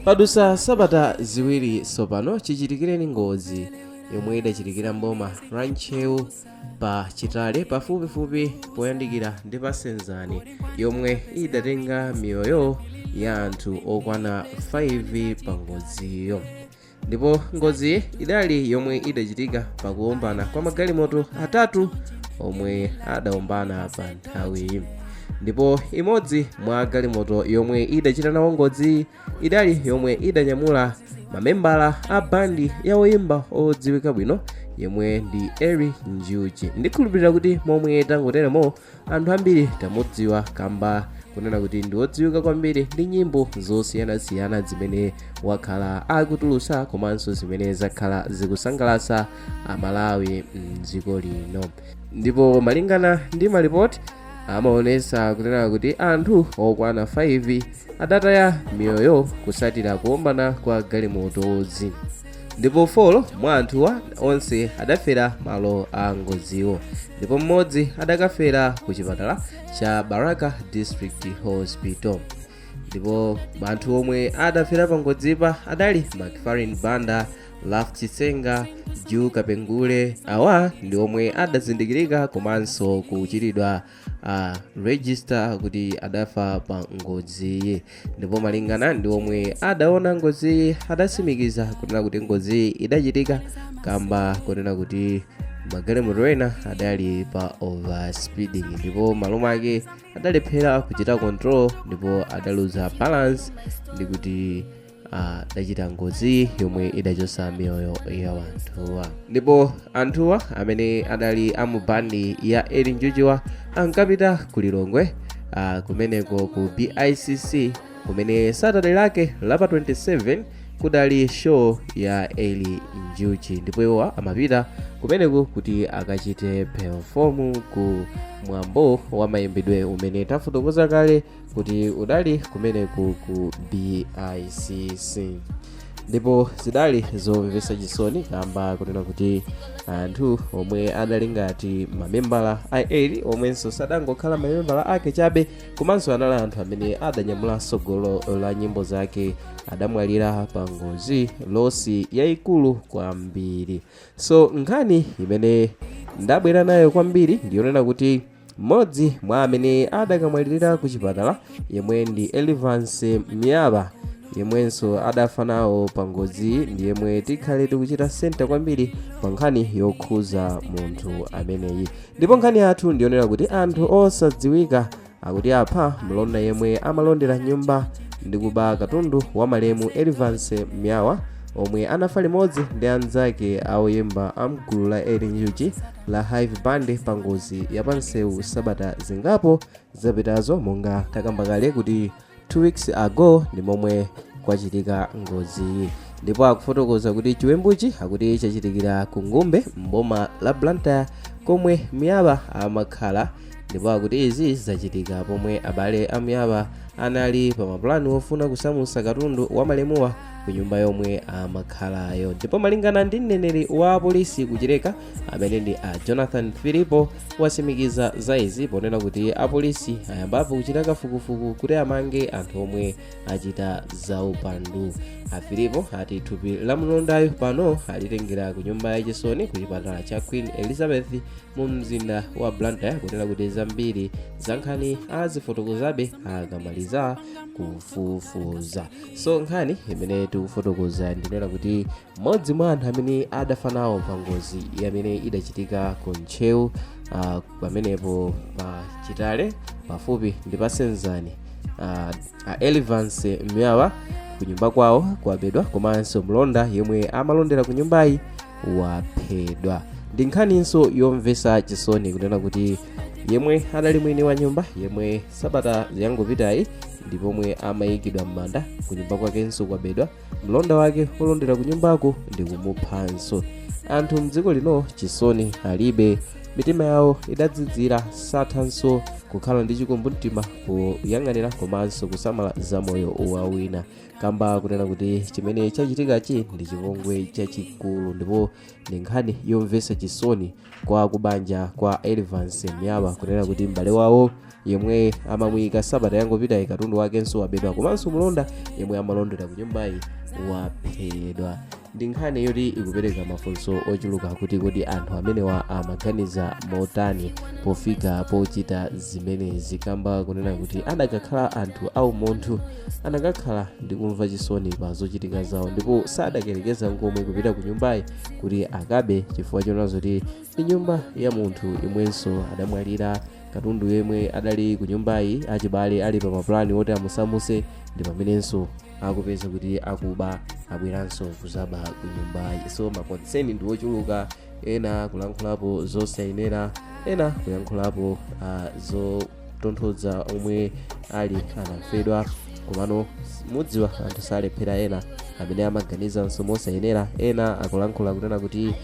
Padusa sabata 2 tsopano chichitikireni ngozi yomwe idachitikira mboma la Ntcheu pa Chitale, pafupifupi poyandikira ndi pa Senzani, yomwe idatenga miyoyo ya anthu okwana 5 pa ngoziyo. Ndipo ngoziyi idali yomwe idachitika pakuombana kwa magalimoto atatu omwe adaombana pa nthawiyi. Ndipo imodzi mwa galimoto yomwe idachita nawo ngozi idali yomwe idanyamula mamembala a bandi ya oyimba odziwika bwino yemwe ndi Eli Njuchi. Ndikhulupirira kuti momwe tangoteremo, anthu ambiri tamudziwa kamba kunena kuti ndi wodziwika kwambiri ndi nyimbo zosiyanasiyana zimene wakhala akutulusa komanso zimene zakhala zikusangalatsa Amalawi mdziko lino. Ndipo malingana ndi malipoti, amaonesa kunena kuti anthu okwana 5 adataya miyoyo kusatira kuombana kwa galimotozi, ndipo 4 mwa anthuwa onse adafera malo a ngoziwo, ndipo mmodzi adakafera ku chipatala cha Balaka District Hospital. Ndipo anthu omwe adafera pa ngozipa adali Macfarlane Banda, Ralph Chisenga, Ju Kapengule. Awa ndi omwe adazindikirika komanso kuchitidwa register kuti adafa pa ngoziyi. Ndipo malingana ndi omwe adaona ngoziyi, adatsimikiza kunena kuti ngoziyi idachitika kamba kunena kuti magalimoto ena adali pa overspeeding, ndipo malo mwake adalephera kuchita control ndipo adaluza balance ndi kuti adachita ngozi yomwe idachotsa miyoyo ya anthuwa. Ndipo anthuwa amene adali amu bandi ya Eli Njuchiwa ankapita ku Lilongwe, kumeneko ku BICC, kumene Saturday lake la pa 27 kudali show ya Eli Njuchi, ndipo iwowa amapita kumeneko kuti akachite perform ku mwambo wa mayimbidwe umene tafotokoza kale kuti udali kumeneku ku BICC. Ndipo zidali zomvetsa chisoni kamba kunena kuti anthu omwe adali ngati mamembala a Eli, omwenso sadangokhala mamembala ake chabe komanso anali anthu amene adanyamula tsogolo la nyimbo zake, adamwalira pa ngozi, loss yayikulu kwambiri. So nkhani imene ndabwera nayo kwambiri ndiyonena kuti mmodzi mwa amene adakamwalirira ku chipatala, yemwe ndi Elivance Miyaba, yemwenso adafa nawo pa ngozi, ndi yemwe tikhale tikuchita center kwambiri pa nkhani yokhuza munthu ameneyi. Ndipo nkhani yathu ndiyonena kuti anthu osadziwika akuti apha mlonda yemwe amalondera nyumba ndi kuba katundu wa malemu Elivance Miyawa, omwe anafa limodzi ndi anzake aoyimba amgulu la Eli Njuchi la Hive Band pa ngozi yapamsewu sabata zingapo zapitazo, monga takamba kale kuti 2 weeks ago ndi momwe kwachitika ngoziyi. Ndipo akufotokoza kuti chiwembuchi akuti chachitikira ku Ngumbe mboma la Blantyre, komwe Miyaba amakhala. Ndipo akuti izi zachitika pomwe abale a Miyaba anali pa mapulani ofuna kusamutsa katundu wa malemuwa ku nyumba yomwe amakhalayo. Ndipo malingana ndi mneneri wa polisi kuchileka, amene ndi a Jonathan Filipo, wasimikiza za izi ponena kuti apolisi ayambapo kuchita kafukufuku kuti amange anthu omwe achita zaupandu. A Filipo ati thupi la mlondayo pano alitengera ku nyumba yachisoni ku chipatala cha Queen Elizabeth mu mzinda wa Blantyre, kunena kuti zambiri za nkhani azifotokozabe akamaliza kufufuza. So nkhani imene tikufotokoza ndinena kuti mmodzi mwa anthu amene adafa nawo pa ngozi imene idachitika ku Ntcheu, pamenepo pa Chitale pafupi ndi pa Senzani, a Elivance Miyawa, ku nyumba kwawo kwabedwa, komanso mlonda yemwe amalondera ku nyumbayi waphedwa. Ndi nkhaninso yomvetsa chisoni kunena kuti yemwe adali mwini wa nyumba, yemwe sabata yangopitayi ndi pomwe amayikidwa m'manda, ku nyumba kwakenso kwabedwa, mlonda wake olondera ku nyumbako ndi kumuphanso. Anthu mdziko lino chisoni alibe, mitima yawo idadzidzira, sathanso Kukhala ndi chikumbumtima poyang'anira komanso kusamala za moyo wa wina, kamba kunena kuti chimene chachitikachi ndi chipongwe chachikulu ndipo ndi nkhani yomvetsa chisoni kwa kubanja kwa Elvance Myaba, kunena kuti m'bale wawo yemwe amamuyika sabata yangopitayi katundu wakenso wabedwa, komanso mlonda yemwe amalondera ku nyumbayi waphedwa. Ndi nkhani yoti ikupereka mafunso ochuluka kuti kodi anthu amenewa amaganiza motani pofika pochita zimenezi, kamba kunena kuti adakakhala anthu aumunthu anakakhala ndi kumva chisoni pa zochitika zawo ndipo sadakerekeza nkomwe kupita ku nyumbayi kuti akabe, chifukwa chonena zoti ndi nyumba ya munthu imwenso adamwalira. Katundu yemwe adali ku nyumbayi achibale ali pa mapulani oti amusamuse, ndi pamenenso akupeza kuti akuba abweranso kuzaba ku nyumbayi. So ma concern ndi ochuluka, ena kulankhulapo zosayenera, ena kuyankhulapo zotonthoza omwe ali anamfedwa. Komano mudziwa anthu salephera, ena amene amaganizanso mosayenera. Ena akulankhula kunena kuti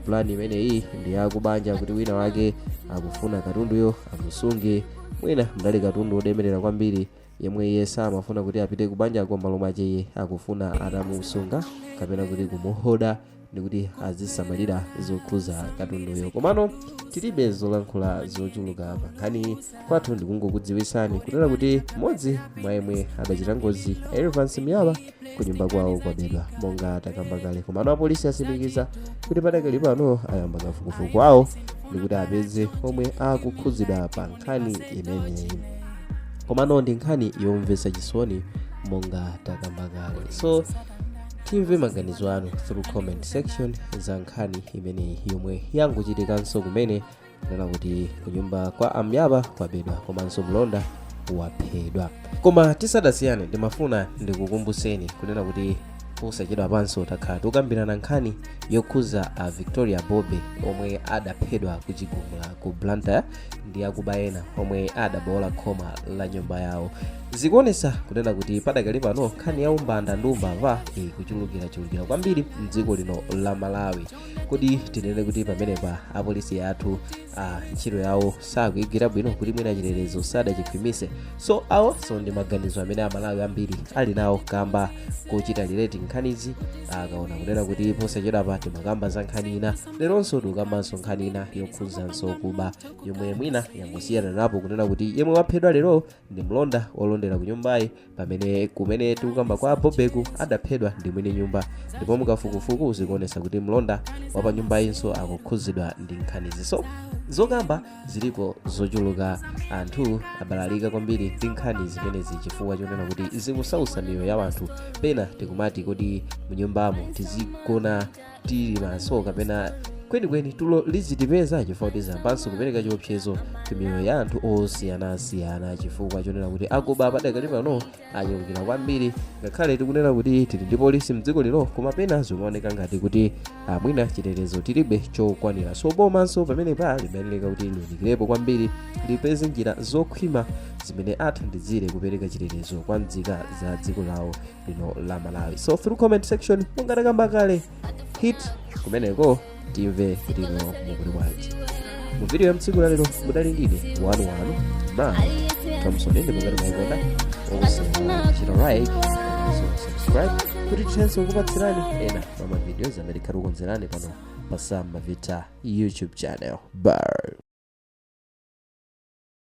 plan imeneyi ndi yakubanja, kuti wina wake akufuna katunduyo amusunge. Mwina mdali katundu odemerera kwambiri yemwe iye samafuna kuti apite kubanjako, malo mwache iye akufuna atamusunga kapena kuti kumuhoda ndikuti azisamalira zokhuza katunduyo. Komano tilibe zolankhula zochuluka pa nkhani. Kwathu ndikungokudziwitsani kunena kuti mmodzi mwa yemwe adachita ngozi, Elvance Miyaba, kunyumba kwawo kwabedwa monga takamba kale. Komano apolisi asimikiza kuti padakali pano ayamba kafukufuku awo ndikuti apeze omwe akukhudzidwa pa nkhani imeneyi. Komano ndi nkhani yomvetsa chisoni monga takamba kale. So timve maganizo anu through comment section za nkhani imeneyi yomwe yangochitikanso kumene, kunena kuti kunyumba kwa Amyaba kwabedwa komanso mlonda waphedwa. Koma tisadasiyane, ndimafuna ndikukumbuseni kunena kuti posachedwa panso takhala tikukambirana nkhani yokhuza a Victoria Bobe omwe adaphedwa ku Chigumula ku Blantyre ndi akuba ena omwe adabowola khoma la nyumba yawo. Zikuonesa kunena kuti padakali pano nkhani ya umbanda ndi umbava ikuchulukirachulukira kwambiri mdziko lino la Malawi. Kodi tinene kuti pamenepa apolisi athu ntchito yawo sakuyigwira bwino, kuti mwina chitetezo sadachikhwimise? So awo so ndi maganizo amene Amalawi ambiri ali nawo kamba kochita relate nkhanizi, akaona kunena kuti posachedwapa timakamba za nkhani ina, leronso tikukambanso nkhani ina yokhuzanso kuba yomwe mwina yangosiyana napo, kunena kuti yemwe waphedwa lero ndi mlonda wolondera ku nyumbayi, pamene kumene tikukamba kwa Bobeku adaphedwa ndi mwini nyumba, ndipo mukafukufuku zikuonesa kuti mlonda wapa nyumbayinso akukhuzidwa ndi nkhanizi. So zokamba zilipo zochuluka, anthu abalalika kwambiri ndi nkhani zimenezi chifukwa chonena kuti zikusausa miyoyo ya anthu. Pena tikumati kodi munyumbamo tizigona tili maso kapena kwenikweni tulo lizitipeza, chifukwa kuti zambanso kupereka chiopsezo ku miyoyo ya anthu osiyanasiyana, chifukwa chonena kuti akuba padakali pano achulukira kwambiri. Ngakhale tikunena kuti tili ndi polisi mdziko lino, koma pena zimaoneka ngati kuti mwina chitetezo tilibe chokwanira. So bomanso pamenepa limayenera kuti liwunikirepo kwambiri, lipeze njira zokhwima zimene athandizire kupereka chitetezo kwa nzika za dziko lawo lino la Malawi. So through comment section, mungatakamba kale, hit kumeneko timve kuti ino mukuti bwanji. Mu video ya mtsiku lalero mudali ndine wanu wanu Brian Thompson. Ndi mungati mwayikonda, osachita like komanso subscribe kuti tithenso kupatsirani ena mwa ma videos amene tikhala kukonzerani pano pa Sam Mavita YouTube channel. Bye.